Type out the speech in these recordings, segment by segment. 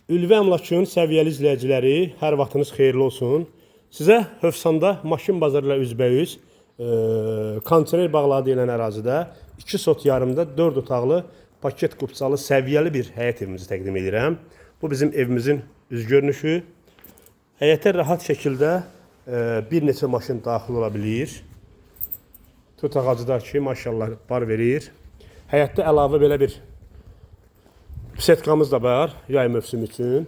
Ülvi Əmlakın səviyyəli izləyiciləri, hər vaxtınız xeyirli olsun. Sizə Hövsanda maşın bazarı ilə üzbəyüz, kondisioner bağları deyilən ərazidə 2 sot yarımda 4 otaqlı paket kupçalı səviyyəli bir həyət evimizi təqdim edirəm. Bu bizim evimizin üz görünüşü. Həyətə rahat şəkildə bir neçə maşın daxil ola bilir. Tut ağacı da ki, maşallah bar verir. Həyətdə əlavə belə bir setkamız da var yay mövsümü üçün.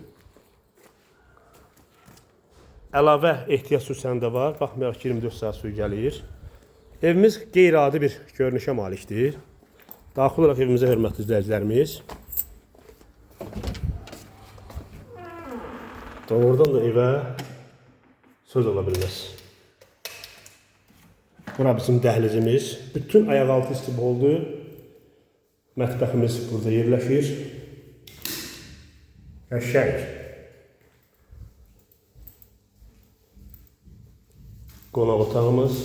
Əlavə ehtiyat su səni də var. Baxmayaraq ki, 24 saat su gəlir. Evimiz qeyri-adi bir görünüşə malikdir. Daxil olaraq evimizə hörmətli izləyicilərimiz. Doğrudan da evə söz ola bilməz. Bura bizim dəhlizimiz. Bütün ayaqaltı istiboldur. Mətbəximiz burada yerləşir. Qəşəng. Qonaq otağımız.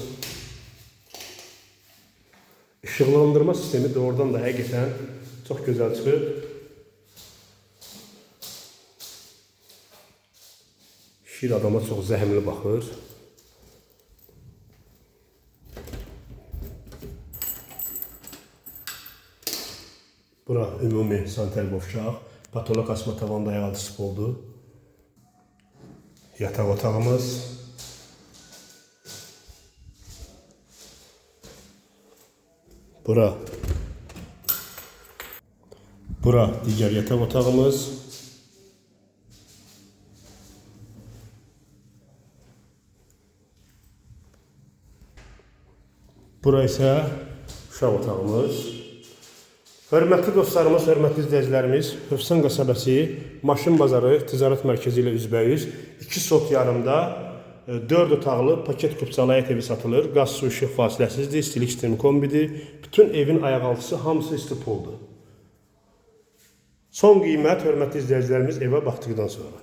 İşıqlandırma sistemi doğrudan da həqiqətən çox gözəl çıxıb. Şir adama çox zəhmli baxır. Bura ümumi sanitar qovşaq. Patolog asma tavanda ayaqaltı stoldur. Yataq otağımız. Bura digər yataq otağımız. Bura isə uşaq otağımız. Hörmətli dostlarımız, hörmətli izləyicilərimiz, Hövsan qəsəbəsi Maşın Bazarı Ticarət Mərkəzi ilə üzbəyüz 2 sot yarımda 4 otaqlı paket kupçalı həyət evi satılır. Qaz, su, işıq fasiləsizdir, istilik sistemi kombidir. Bütün evin ayaqaltısı hamısı istipoldur. Son qiymət, hörmətli izləyicilərimiz, evə baxdıqdan sonra.